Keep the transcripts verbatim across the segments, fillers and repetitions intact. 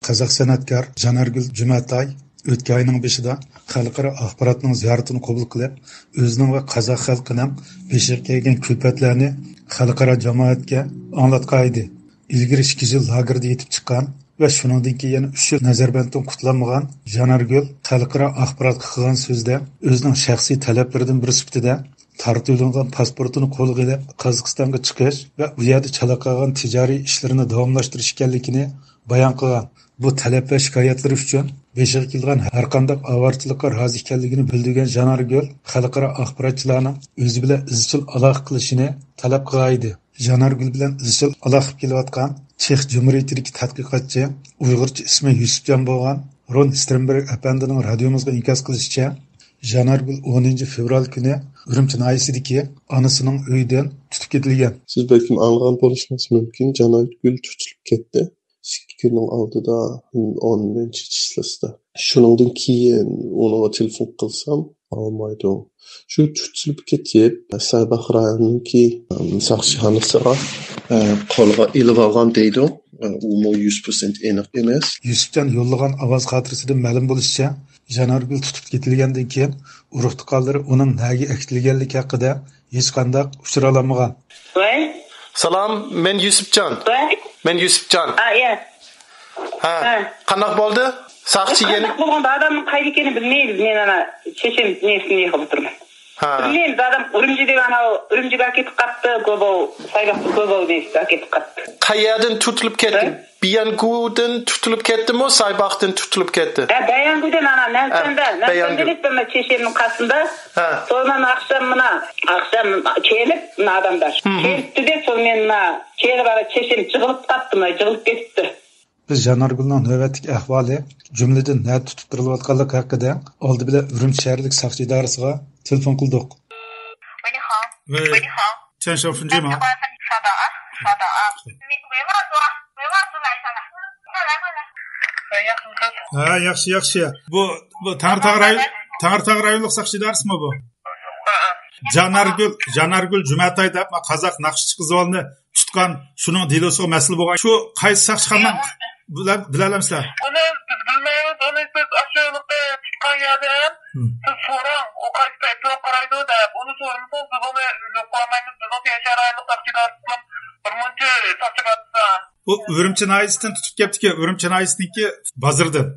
قازاق سەنئەتكار جانارگۈل جۈمەتاي ئۆتكەن ئاينىڭ بېشىدا خەلقئارا ئاخباراتنىڭ زىيارىتىنى قوبۇل قىلىپ، ئۆزىنىڭ ۋە قازاق خەلقىنىڭ بېشىغا كەلگەن كۈلپەتلەرنى خەلقئارا جامائەتكە ئاڭلاتقان ئىدى. ئىلگىرى ئىككى يىل لاگېردا يېتىپ چىققان ۋە شۇنىڭدىن كېيىن يەنە ئۈچ يىل نەزەربەندتىن قۇتۇلالمىغان جانارگۈل خەلقئارا ئاخباراتقا قىلغان سۆزىدە، ئۆزىنىڭ شەخسىي تەلەپلىرىدىن بىرى سۈپىتىدە تارتىۋېلىنغان پاسپورتىنى قولىغا ئېلىپ، قازاقىستانغا چىقىش ۋە ئۇ يەردە چالا قالغان تىجارىي ئىشلىرىنى داۋاملاشتۇرۇش ئىكەنلىكىنى بايان قىلغان. بۇ تەلەپ ۋە شىكايەتلىرى ئۈچۈن بېشىغا كېلىدىغان ھەرقانداق ئاۋارىچىلىكقا رازى ئىكەنلىكىنى بىلدۈرگەن جانارگۈل خەلقئارا ئاخباراتچىلارنىڭ ئۆزى بىلەن ئىزچىل ئالاقە قىلىشىنى تەلەپ قىلغان ئىدى. جانارگۈل بىلەن ئىزچىل ئالاقە قىلىپ كېلىۋاتقان چېخ جۇمھۇرىيىتىدىكى تەتقىقاتچى، ئۇيغۇرچە ئىسمى يۈسۈپجان بولغان رون ستېرنبېرگ ئەپەندىنىڭ رادىيومىزغا ئىنكاس قىلىشىچە، جانارگۈل ئونىنچى فېۋرال كۈنى ئۈرۈمچى ناھىيەسىدىكى ئانىسىنىڭ ئۆيىدىن تۇتۇپ كېتىلگەن. سىز بەلكىم ئاڭلىغان بولۇشىڭىز مۇمكىن، جانارگۈل تۇتۇلۇپ كەتتى. ئىككى كۈننىڭ ئالدىدا، ئونىنچى چىسلىسىدا. شۇنىڭدىن كېيىن ئۇنىڭغا تېلېفون قىلسام، ئالمايدۇ. شۇ تۇتۇلۇپ كېتىپ، سايباغ رايونىنىڭكى، ئىم، ساقچىخانىسىغا، ئە، قولغا ئېلىپ ئالغان دەيدۇ. ئە، ئۇمۇ يۈز پىرسەنت ئېنىق ئەمەس. يۈسۈپجان يوللىغان ئاۋاز خاتىرىسىدىن مەلۇم بولۇشىچە، جانارگۈل تۇتۇپ كېتىلگەندىن كېيىن ئۇرۇق-تۇغقانلىرى ئۇنىڭ نەگە ئەكېتىلگەنلىكى ھەققىدە ھېچقانداق ئۇچۇر ئالالمىغان. ۋەي. سالام، مەن يۈسۈپجان. ۋەي. مەن يۈسۈپجان. ئا، ئىيە. ھە. ھە. قانداق بولدى؟ ساقچى يەنە قانداق بولغاندا ئادەمنىڭ قايدا ئىكەنلىكىنى بىلمەيمىز. مەن ئانا چېچەن نېمىسىنى يىغىپ ئولتۇرىمەن. ھە. بىلمەيمىز، ئادەم ئۈرۈمچىدىن ئانا ئۈرۈمچىگە ئەكېتىپ قاپتۇ، گوبو، سايباغ گوبو نېمىسىگە ئەكېتىپ قاپتۇ. قەيەردىن تۇتۇلۇپ كەتتى؟ ھە؟ بيەنگۇدىن تۇتۇلۇپ كەتتىمۇ، سايباغدىن تۇتۇلۇپ كەتتى؟ ھە، بيەنگۇدىن ئانا، ھە، نەنسەندە، بيەنگۇ. نەنسەندە دەپ، چېچەننىڭ قاسىدا. ھە. سوراڭ ئاخشام مانا، ئاخشام كېلىپ، مانا ئادەملەر. ھە، ھە. كېلىپتۇ دەپ، سوراڭ مانا، كېلىپ ئانا چېچەن جىغىلىپ قاپتۇ، مانا جىغىلىپ كېتىپتۇ. بىز جانارگۈلنىڭ نۆۋەتتىكى ئەھۋالى، جۈملىدىن نەدە تۇتۇپ تۇرۇلۇۋاتقانلىقى ھەققىدە ئالدى بىلەن ئۈرۈمچى شەھەرلىك ساقچى ئىدارىسىغا تېلېفون قىلدۇق. 喂，你好。喂。喂，你好。 چيەنشاۋ فېنجىما؟ 稍等啊，稍等啊。那个维旺族，维旺族来一下来。快来，快来。 ھە، ياخشى، ياخشى. بۇ، بۇ تەڭرىتاغ رايون، تەڭرىتاغ رايونلۇق ساقچى ئىدارىسىمۇ بۇ؟ جانارگۈل، جانارگۈل جۈمەتاي دەپ، ما قازاق ناخشىچى قىزىۋالنى تۇتقان، شۇنىڭ دېلوسىغا مەسئۇل بولغان. شۇ قايسى ساقچىخانىنىڭ بىلە، بىلەلەمسىلەر؟ ئۇنى بىز بىلمەيمىز، ئۇنى سىز ئاشۇ تۇتقان يەردىن، ھە، سىز سوراڭ، ئۇ قايسى سايتتا قارايدۇ دەپ، ئۇنى سورىمىسىڭىز بىز ئۇنى بىلىپ قالمايمىز، بىزنىڭ تيەنشان رايونلۇق ساقچى ئىدارىسىدىن بىر مۇنچە ساقچى بار. ئۇ ئۈرۈمچى ناھىيەسىدىن تۇتۇپ كەپتىكەن، ئۈرۈمچى ناھىيەسىنىڭكى بازىرىدىن.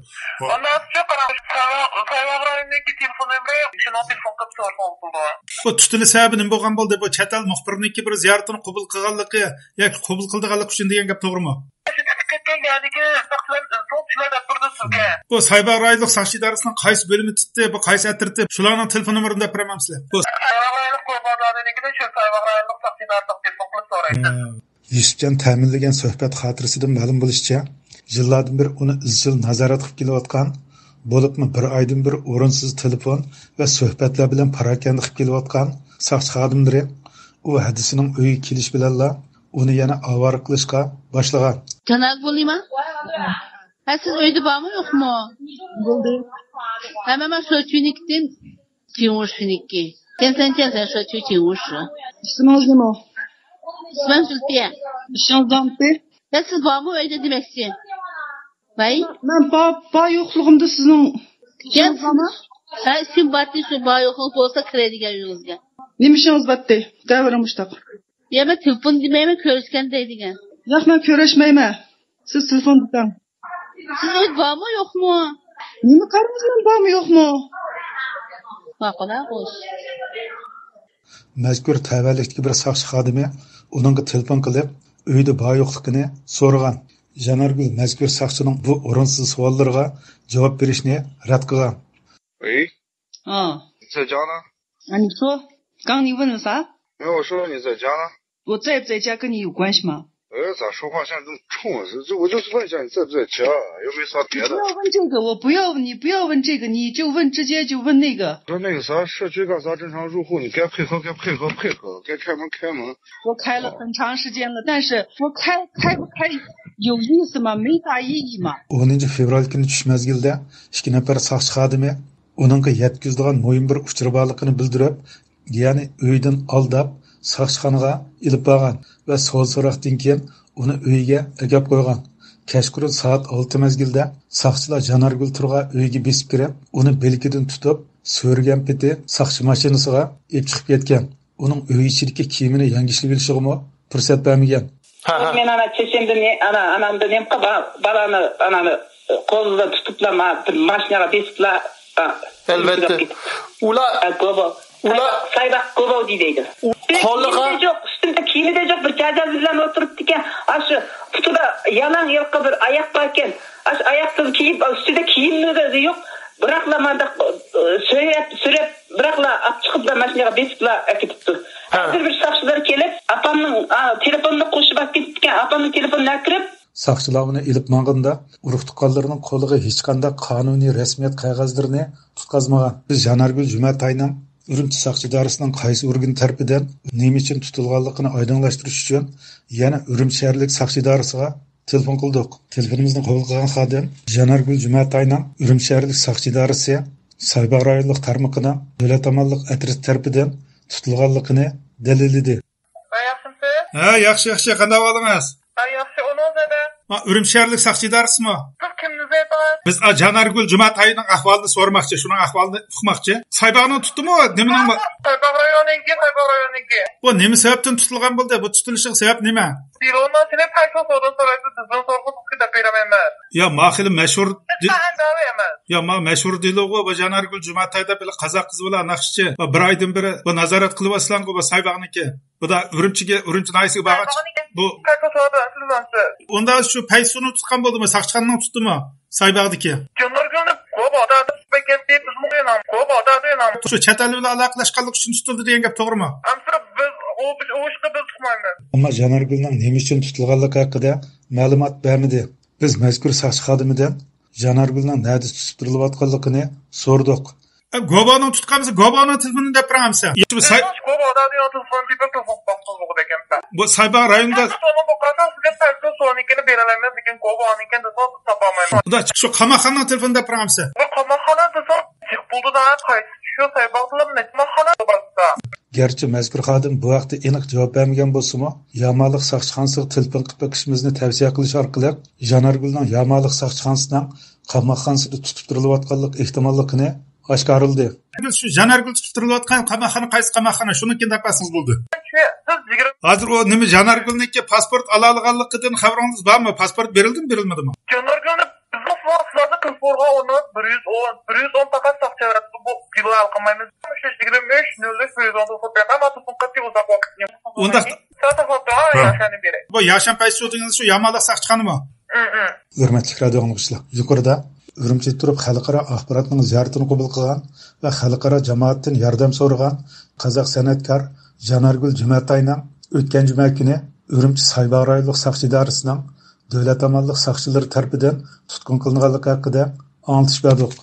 ئۇنداق شۇ قاراڭ، سايباغ، سايباغ رايونىدىكى تېلېفون نومۇرى، شۇنىڭغا تېلېفون قىلىپ سورىسىڭىز بولىدۇ. بۇ تۇتۇلۇش سەۋەبى نېمە بولغان بولدى؟ بۇ چەت ئەل مۇخبىرىنىڭكى بىر زىيارىتىنى قوبۇل قىلغانلىقى ياكى قوبۇل قىلىدىغانلىقى ئۈچۈن دېگەن گەپ توغرىمۇ؟ شۇ تۇتۇپ كەتكەن يەردىكى ساقچىلار، سوتچىلار دەپ تۇرىدۇ سىزگە. بۇ سايباغ رايونلۇق ساقچى ئىدارىسىنىڭ قايسى بۆلۈمى تۇتتى؟ بۇ قايسى ئەترىتى؟ شۇلارنىڭ تېلېفون نومۇرىنى دەپ بېرەمسىلەر؟ بۇ سايباغ رايونلۇق كوماندانىنىڭكىدە شۇ سايباغ رايونلۇق ساقچى ئىدارىسىغا تېلېفون قىلىپ سورايسىز. ھە. يۈسۈپجان تەمىنلىگەن سۆھبەت خاتىرىسىدىن مەلۇم بولۇشىچە، يىللاردىن بېرى ئۇنى ئىزچىل نازارەت قىلىپ كېلىۋاتقان، بولۇپمۇ بىر ئايدىن بېرى ئورۇنسىز تېلېفون ۋە سۆھبەتلەر بىلەن پاراكەندە قىلىپ كېلىۋاتقان ساقچى خادىملىرى ئۇ ھەدىسىنىڭ ئۆيىگە كېلىشى بىلەنلا ئۇنى يەنە ئاۋارە قىلىشقا باشلىغان. جاناب بولىما؟ ھە، سىز ئۆيدە بارمۇ يوقمۇ؟ بولدى. ھە، مەن شۇ چۈنىكتىن 警务室那个，先生，先生说去警务室。 ئىسمىڭىز نېمە؟ ئىسمىم زۈلپىيە. ئىشىڭىز بارمىدى؟ يا سىز بارمۇ ئۆيدە دېمەكچى؟ ۋاي. مەن بار، بار يوقلۇقۇمدا سىزنىڭ يا ئىشىڭىز بارمۇ؟ ھە، ئىشىم بارتى، شۇ بار يوقلۇق بولسا كىرەي دېگەن ئۆيىڭىزگە. نېمە ئىشىڭىز بارتى؟ دەۋېرىڭ مۇشتاق. يا مەن تېلېفون دېمەيمەن، كۆرۈشكەن دەي دېگەن. ياق، مەن كۆرۈشمەيمەن. سىز تېلېفون دېسەڭ. سىز ئۆيدە بارمۇ يوقمۇ؟ نېمە قارىمىزمەن بارمۇ يوقمۇ؟ ماقۇل ھە، خوش. مەزكۇر تەۋەلىكتىكى بىر ساقچى خادىمى ئۇنىڭغا تېلېفون قىلىپ، ئۆيدە بار يوقلۇقىنى سورىغان. جانارگۈل مەزكۇر ساقچىنىڭ بۇ ئورۇنسىز سوئاللىرىغا جاۋاب بېرىشنى رەت قىلغان. ئۆي؟ ھا. سەجانا. 啊，你说，刚你问了啥？没有，我说你在家呢。我在不在家跟你有关系吗？ 哎，咋说话像这么冲啊？这，这，我就是问一下你在不在家，又没啥别的。你不要问这个，我不要，你不要问这个，你就问，直接就问那个。说那个啥，社区干啥正常入户，你该配合，该配合，配合，该开门，开门。我开了很长时间了，但是我开，开不开有意思吗？没啥意义嘛。 ئونىنچى فېۋرال كۈنى چۈش مەزگىلىدە ئىككى نەپەر ساقچى خادىمى ئۇنىڭغا يەتكۈزىدىغان مۇھىم بىر ئۇچۇرى بارلىقىنى بىلدۈرۈپ، يەنى ئۆيدىن ئالداپ ساقچىخانىغا ئېلىپ بارغان ۋە سوئال-سوراقتىن كېيىن ئۇنى ئۆيىگە ئەكەپ قويغان. كەچقۇرۇن سائەت ئالتە مەزگىلدە ساقچىلار جانارگۈل تۇرغان ئۆيگە بېسىپ كىرىپ، ئۇنى بىلىكىدىن تۇتۇپ، سۆرىگەن پېتى ساقچى ماشىنىسىغا ئېلىپ چىقىپ كەتكەن. ئۇنىڭ ئۆي ئىچىدىكى كىيىمىنى يەڭگىشلىۋېلىشىغىمۇ پۇرسەت بەرمىگەن. ھە، ھە. مەن ئانا چېچەمدە نە-، ئانا، ئانامدا نېمە قىلىپ، با-، بالىنى، ئانانى، ئە، قولىدا تۇتۇپلا، ما-، ماشىنىغا بېسىپلا، ئا، ئەلۋەتتە. ئۆلتۈرۈپ كېتىپتۇ. ئۇلار، ھە، گوبو. ئۇلار سايباق، سايباق گوبو دەيدۇ. ئۇ-، قولىغا كىيىمى جوق، ئۈستىدە كىيىمى جوق، بىر جاجاز بىلەن ئولتۇرۇپتىكەن. ئاشۇ پۇتىدا يالاڭ يېرىقى بىر ئاياق باركەن. ئاشۇ ئاياقسىز كىيىپ، ئۈستىدە كىيىملىرى يوق. بىراقلا مانداق، ئە، سۆرەپ، سۆرەپ، بىراقلا ئاپ چىقىپلا ماشىنىغا بېسىپلا ئەكېتىپتۇ. ھە. ھازىر بىر ساقچىلار كېلىپ، ئاپامنىڭ، ئا، تېلېفونىنى قوشۇپ ئەكېتىپتىكەن. ئاپامنىڭ تېلېفونىنى ئەكىرىپ، ساقچىلار ئۇنى ئېلىپ ماڭغىنىدا، ئۇرۇق-تۇغقانلىرىنىڭ قولىغا ھېچقانداق قانۇنىي رەسمىيەت قەغەزلىرىنى تۇتقازمىغان. بىز جانارگۈل جۈمەتاينىڭ ئۈرۈمچى ساقچى ئىدارىسىنىڭ قايسى ئورگىنى تەرىپىدىن، نېمە ئۈچۈن تۇتۇلغانلىقىنى ئايدىڭلاشتۇرۇش ئۈچۈن يەنە ئۈرۈمچى شەھەرلىك ساقچى ئىدارىسىغا تېلېفون قىلدۇق. تېلېفونىمىزنى قوبۇل قىلغان خادىم جانارگۈل جۈمەتاينىڭ ئۈرۈمچى شەھەرلىك ساقچى ئىدارىسى سايباغ رايونلۇق تارمىقىنىڭ دۆلەت ئامانلىق ئەترىتى تەرىپىدىن تۇتۇلغانلىقىنى دەلىللىدى. ھە، ياخشىمسىز؟ ھە، ياخشى، ياخشى. قانداق ئەھۋالىڭىز؟ ھە، ياخشى. ئۇنىڭ زەدە. ما، ئۈرۈمچى شەھەرلىك ساقچى ئىدارىسىمۇ؟ سىز كىمنى ئىزدەيتىڭىز؟ بىز، ئا، جانارگۈل جۈمەتاينىڭ ئەھۋالىنى سورىماقچى، شۇنىڭ ئەھۋالىنى ئۇقماقچى. سايباغنىڭ تۇتتىمۇ؟ نېمىنىڭ بۇ؟ سايباغ رايونىنىڭكى، سايباغ رايونىنىڭكى. بۇ نېمە سەۋەبتىن تۇتۇلغان بولدى؟ بۇ تۇتۇلۇشنىڭ سەۋەبى نېمە؟ دېلونىڭ سېلىپ، ھەر خىل سودا سورايسىز، بىزدىن سورىغۇ، بىز كىتاب بېرەلمەيمىز. يا، ما خېلى مەشھۇر دې-، سىزگە ئەنداۋا ئەمەس. يا، ما مەشھۇر دېلوغۇ، بۇ جانارگۈل جۈمەتاي دەپ بىر قازاق قىزى بىلەن ناخشىچى. بىر ئايدىن بېرى بۇ نازارەت قىلىۋاتىسىلەرغۇ بۇ سايباغنىڭكى. بۇ دا ئۈرۈمچىگە، ئۈرۈمچى ناھىيەسىگە بارغان بۇ. ئۇندا شۇ پەيسۇنى تۇتقان بولدىمۇ؟ ساقچىخانىنىڭ تۇتتىمۇ؟ سايباغدىكى. جانارگۈلنى قوپ ئاتاتىپ كەتتى، بىزمۇ ئىنان، قوپ ئاتاتىپ ئىنان. شۇ چەت ئەل بىلەن ئالاقىلەشكەنلىكى ئۈچۈن تۇتۇلدى دېگەن گەپ توغرىمۇ؟ ئەمسە بىز، ئۇ، بىز، ئۇ ئىشقا بىز ئۇقمايمىز. ئەمما جانارگۈلنىڭ نېمە ئۈچۈن تۇتۇلغانلىقى ھەققىدە مەلۇمات بەرمىدى. بىز مەزكۇر ساقچى خادىمىدىن جانارگۈلنىڭ نەدە تۇتۇپ تۇرۇلۇۋاتقانلىقىنى سورىدۇق. ئە، گوبانىڭ تۇتقانمىسا، گوبانىڭ تېلېفونىنى دەپ بېرىڭ ئەمسە. يا، بۇ ساي- گوبانىڭ تېلېفونىنى دەپ بېرىڭ، تېلېفون قىلىپ باقسىڭىز بولغۇدەك ئەمسە. بۇ سايباغ رايونىدا. ئەمسە سونىڭ بۇ قاچان سىزگە تەرتىپ سونىڭكىنى بېرەلەيمەن، لېكىن گوبانىڭكىنى دېسىڭىز تاپالمايمەن. خۇدا، شۇ قاماقخانىنىڭ تېلېفونىنى دەپ بېرىڭ ئەمسە. بۇ قاماقخانا دېسىڭىز جىق بولدى-دە، قايسى شۇ سايباغدىلا قاماقخانا بارسا. گەرچە مەزكۇر خادىم بۇ ھەقتە ئېنىق جاۋاب بەرمىگەن بولسىمۇ، يامالىق ساقچىخانىسىغا تېلېفون قىلىپ بېقىشىمىزنى تەۋسىيە قىلىش ئارقىلىق جانارگۈلنىڭ يامالىق ساقچىخانىسىنىڭ قاماقخانىسىدا تۇتۇپ تۇرۇلۇۋاتقانلىق ئېھتىماللىقىنى ئاشكارىلىدى. شۇ جانارگۈل تۇتۇپ تۇرۇلۇۋاتقان قاماقخانا قايسى قاماقخانا، شۇنىڭكىنى دەپ بەرسىڭىز بولدى. ھازىر ئۇ نېمە، جانارگۈلنىڭكى پاسپورت ئالالىغانلىقىدىن خەۋىرىڭىز بارمۇ؟ پاسپورت بېرىلدىمۇ، بېرىلمىدىمۇ؟ جانارگۈلنى بىزمۇ سىلەرنى قىلىپ بولغان ئورنىمىز بىر يۈز ئون، بىر يۈز ئون پەقەت ساقچى ئەۋەتىدۇ، بۇ بىلال قىلمايمىز. شۇ يىگىرمە ئۈچ نۆل ئۈچ بىر يۈز ئون توققۇز بەرگەن، ئۇنداق. سەن تاپاتتىڭ، ھە، ياشانى بېرەي. بۇ ياشان پەيسۇ دېگىنى شۇ يامالىق ساقچىخانىمۇ؟ ھە، ھە. ھۆرمەتلىك رادىئو ئاڭلىغۇچىلار، يۇقىرىدا ئۈرۈمچىدە تۇرۇپ خەلقئارا ئاخباراتنىڭ زىيارىتىنى قوبۇل قىلغان ۋە خەلقئارا جامائەتتىن ياردەم سورىغان قازاق سەنئەتكار جانارگۈل جۈمەتاينىڭ ئۆتكەن جۈمە كۈنى ئۈرۈمچى سايباغ رايونلۇق ساقچى ئىدارىسىنىڭ دۆلەت ئامانلىق ساقچىلىرى تەرىپىدىن تۇتقۇن قىلىنغانلىقى ھەققىدە ئاڭلىتىش بەردۇق.